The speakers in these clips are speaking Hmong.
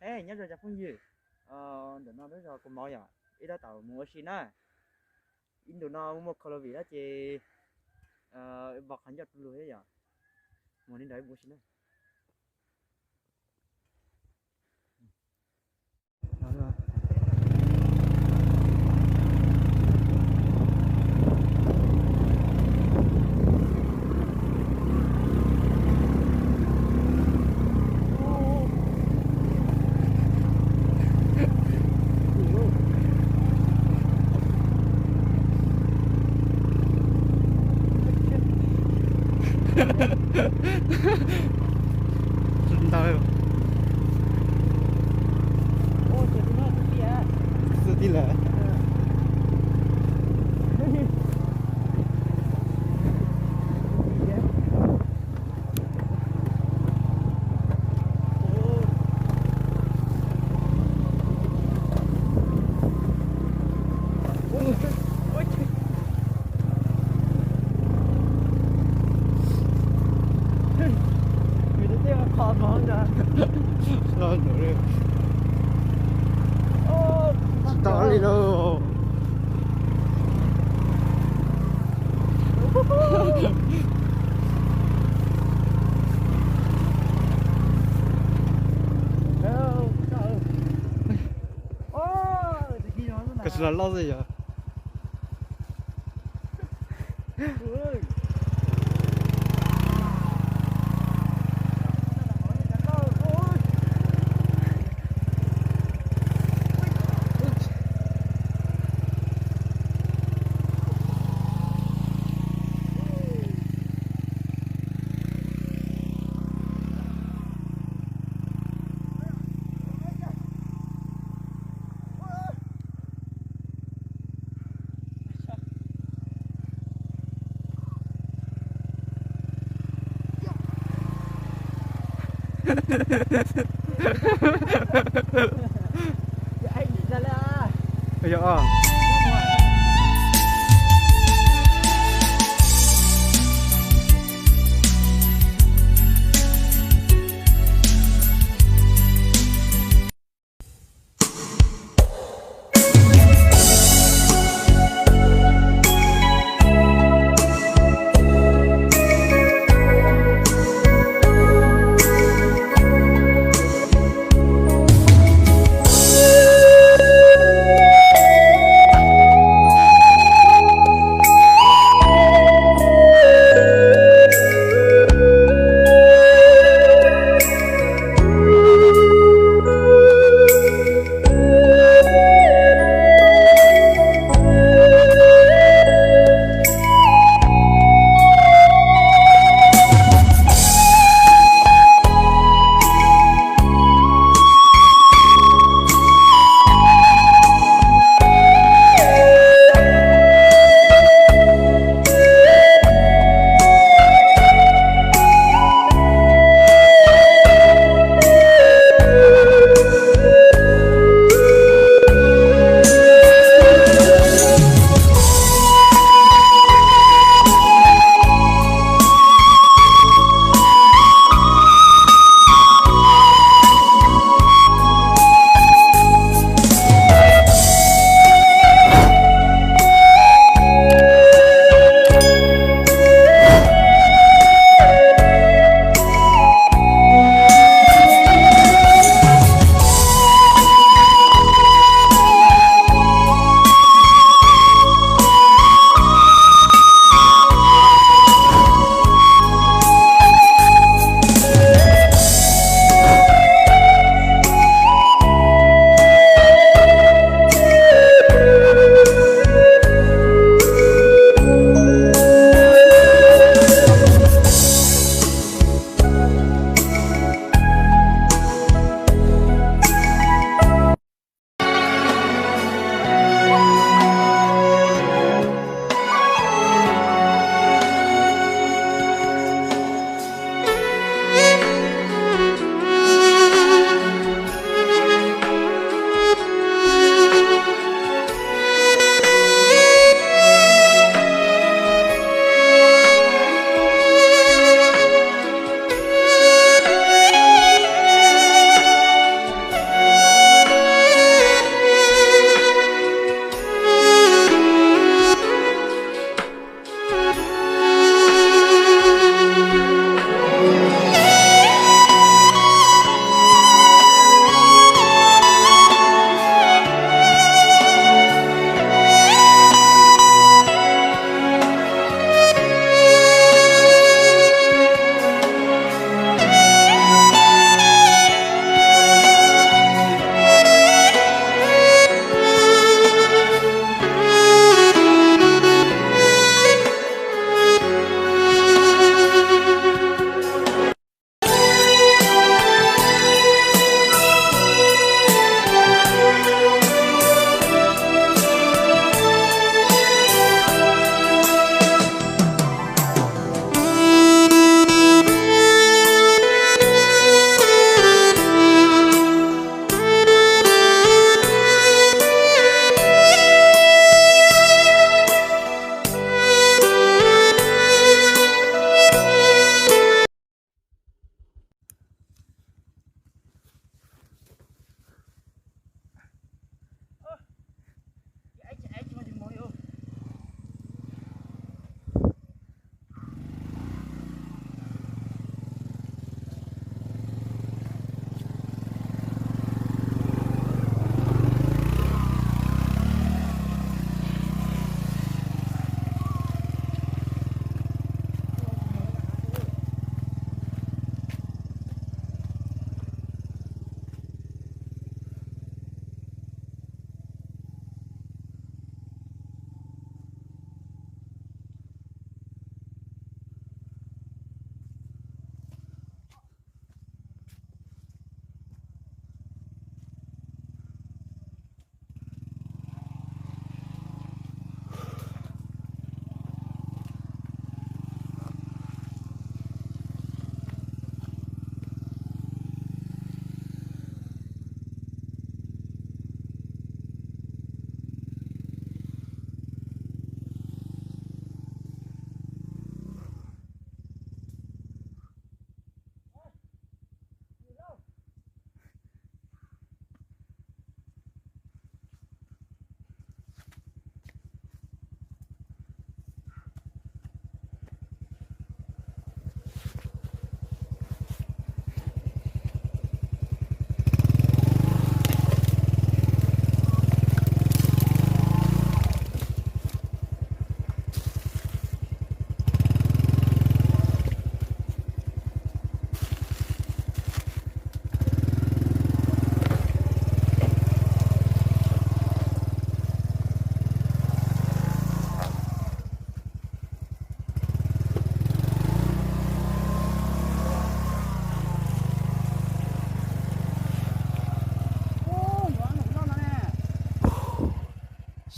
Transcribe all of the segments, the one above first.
He nyob zoo cov phooj ywg, ntawm no lub zos Kaus Mom yom, ib rab tau mus ua si na. Ib ntus no muaj COVID dab ces vov qhov ncauj du lug thiab yom. Mus li ntawd mus ua si na. Ntau. Xwb tib lawm. Tsis tau li lauj. Koj tsis los loj xwb yog. Yog.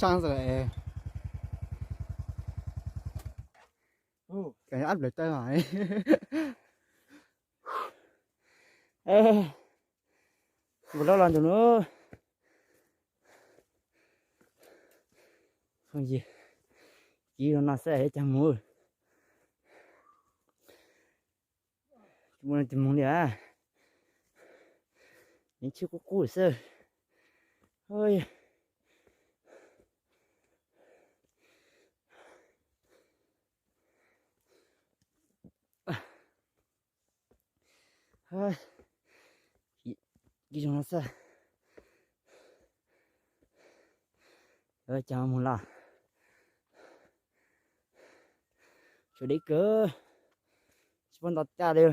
tshaj xwb. Ub, tab plaws tawb os. Npus loj los ntawm no. Phooj ywg, kib zoo no xwb es cas mus. Tsis muaj leej twg mus li as. Yeej chwj qub qub xwb. Kib zoo no xwb. Cas mus los. Tshuav deb kawg, tsis pom nto caj li.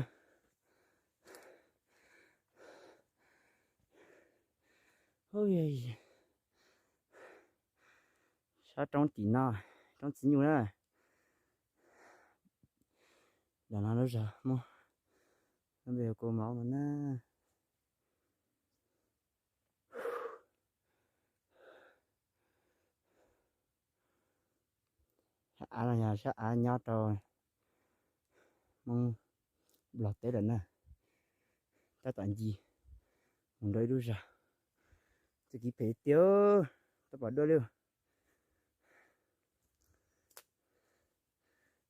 Sab roob tim no, roob txiv nyuj na. Ntawm no lub zos Hmoob, lub npe hu Kua Mauv no na. Sab av no yog sab av nyob rau Hmoob Nplog teb lawm na. Tab tom ncig mus rau ib lub zos, txoj kev phem tiag, tab pom dua li.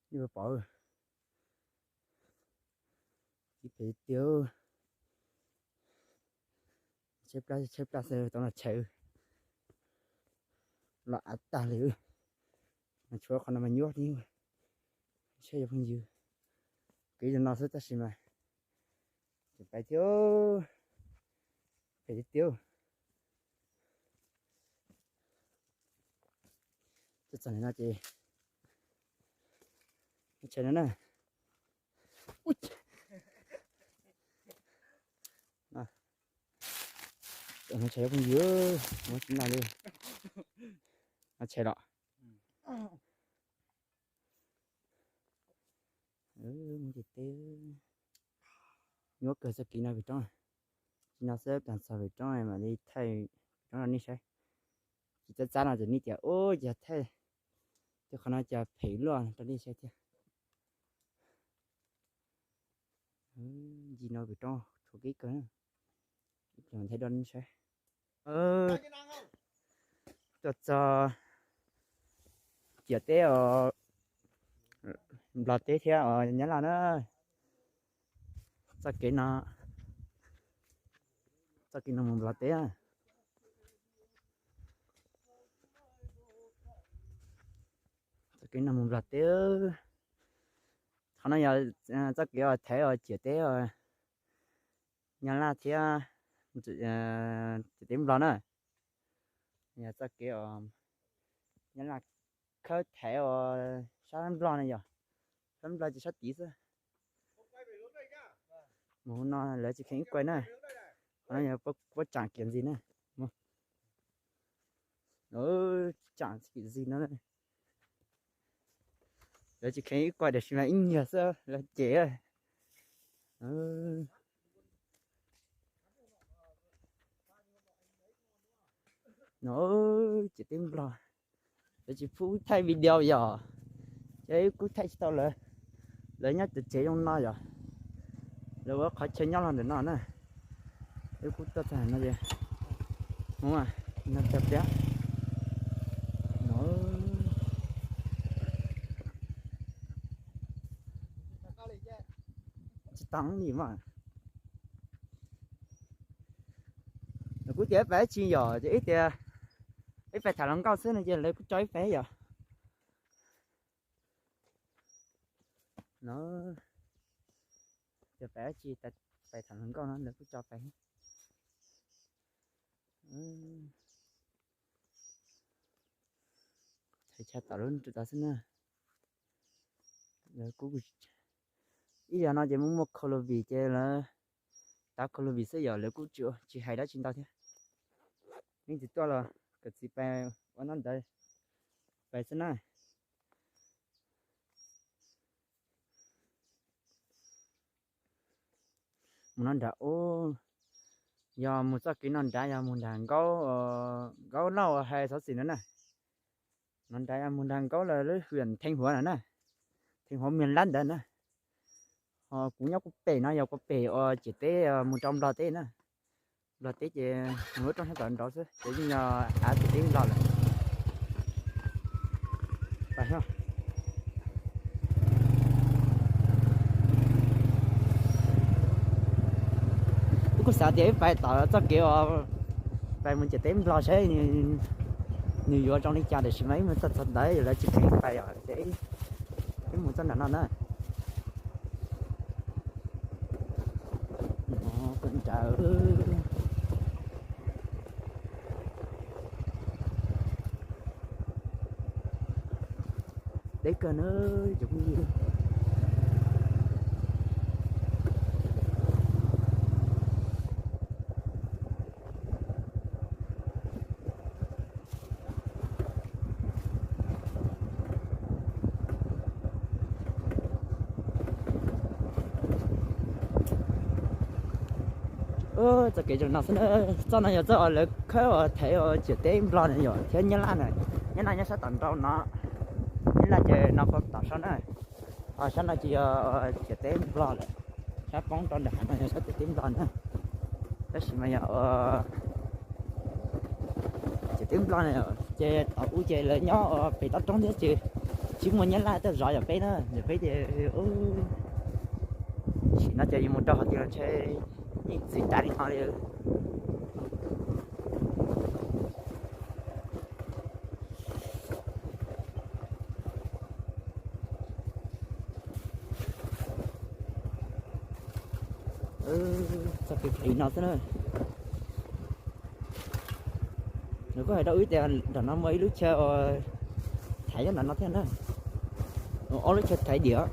Nej puas pom? Kev phem tiag. Tshaib plab, tshaib plab xwb tau los chaw los av tag li. Mas tshuav qhov no mas nyuaj li. Saib yog phooj ywg, kev zoo no xwb tab sis mas tseem pais thiab, phem tiag tiag. Txog txog no ces, chaw no na. Chaw phooj ywg, muab tsis noj li. No chaw los. Mus ces teb, nyuaj kawg txoj kev no pem roob. Tsis no xwb, plam txog pem roob mam li thaij roob rau nej saib. Tsis txawj txab no ces nej tias ub, cas thaij tej qhov no cas phem luaj rau nej saib thiab. Ncig no pem roob tshuav kev kawg na. Ib pliag thaij rau nej saib. Tuaj txog ciam teb os, Nplog teb thiab os Nyab Laj na. Txoj kev no, txoj kev no mus Nplog teb. Txoj kev no mus Nplog teb. Qhov no yog txoj kev uas thaiv uas ciam teb uas Nyab Laj thiab ciam teb Nplog na. Yog txoj kev uas Nyab Laj khawb thaiv uas sab Nplog na yog, sab Nplog ces sab tid xwb. Mus no lawv tsis kheev ib kuai na. Qhov no yog puab tsaam kiag ntxiv na. Tsaam kiag ntxiv no. Lawv tsis kheev ib kuai tiam sis mas ib nyuag xwb lawv cem. No, ciam teb Nplog, lawv tsis pub thaij video yog, ces wb kuj thaij tsis tau lawv. Lawv nyob tom tsev zoo no yog, lawv ua qhov chaw nyob los ntawm no na. Wb kuj tuaj txog no ces, no cog pliab. Tsis tau li mas. Lawv kuj tias ib pais dab tsi yom, ces ib tias ib pais tham hluas nkauj xwb no ces lawv kuj tso ib pais yom. No, tias pais dab tsi, pais tham hluas nkauj no lawv kuj tso pais. Thaiv chaw tom lub nroog tod xwb na. Lawv kuj, ib yam no ces muaj muaj Covid ces lawv tav Covid xwb yog lawv kuj tsis, tsis hais dab tsi ntau thiab. Leej twg tuaj los kom txiv pais ua noj ntawd pais xwb na. Mus no nrad ub, yog mus txoj kev no nrad yog mus nram Nkaub, Nkaub Lauj hais xov xwm no na. No nrad mus nrad nkaub lawm lub hwm Theej Huav no na, Theej Huav Mias Lab ntawd na. Ho kuv nyob kuv pem no yog kuv pem uas ciam teb mus rau Nplog teb na. Nplog teb ces mus lub roob sab tom nraud xwb ces yeej yog av ciam teb Nplog lawm. Wb kuj xav tias wb pais tom txoj kev uas pais mus ciam teb Nplog saib nws yuav zoo li cas, tiam sis mas wb mus txog txog ntawd lawv tsis pub pais os, ces wb mus txoj nram no na. Deb kawg na. Txoj kev zoo no xwb na. Txoj no yog txoj uas lawv khawb uas thaiv uas ciam teb Nplog na yom, thiab Nyab Laj na. Nyab Laj nyob sab tom nraud no, Nyab Laj ces no poob tom sab na. Ho sab no ces yog ciam teb Nplog lawm, sab poob rau nram hav no yog sab ciam teb Nplog na. Tab sis mas yog ciam teb Nplog na, ces tom ub ces lawv nyob pem toj roob thiab ces tsis muaj Nyab Laj tuaj zov yog peb na, yog peb ces sim no ces yus mus rau hauv twg los ntshe yeej txwv cav li no li. Txoj kev phem no xwb na. Nws kuj hais rau wb tias nram no muaj ib lub chaw uas thaiv nyob nram no thiab na. Ob lub chaw thaiv diam.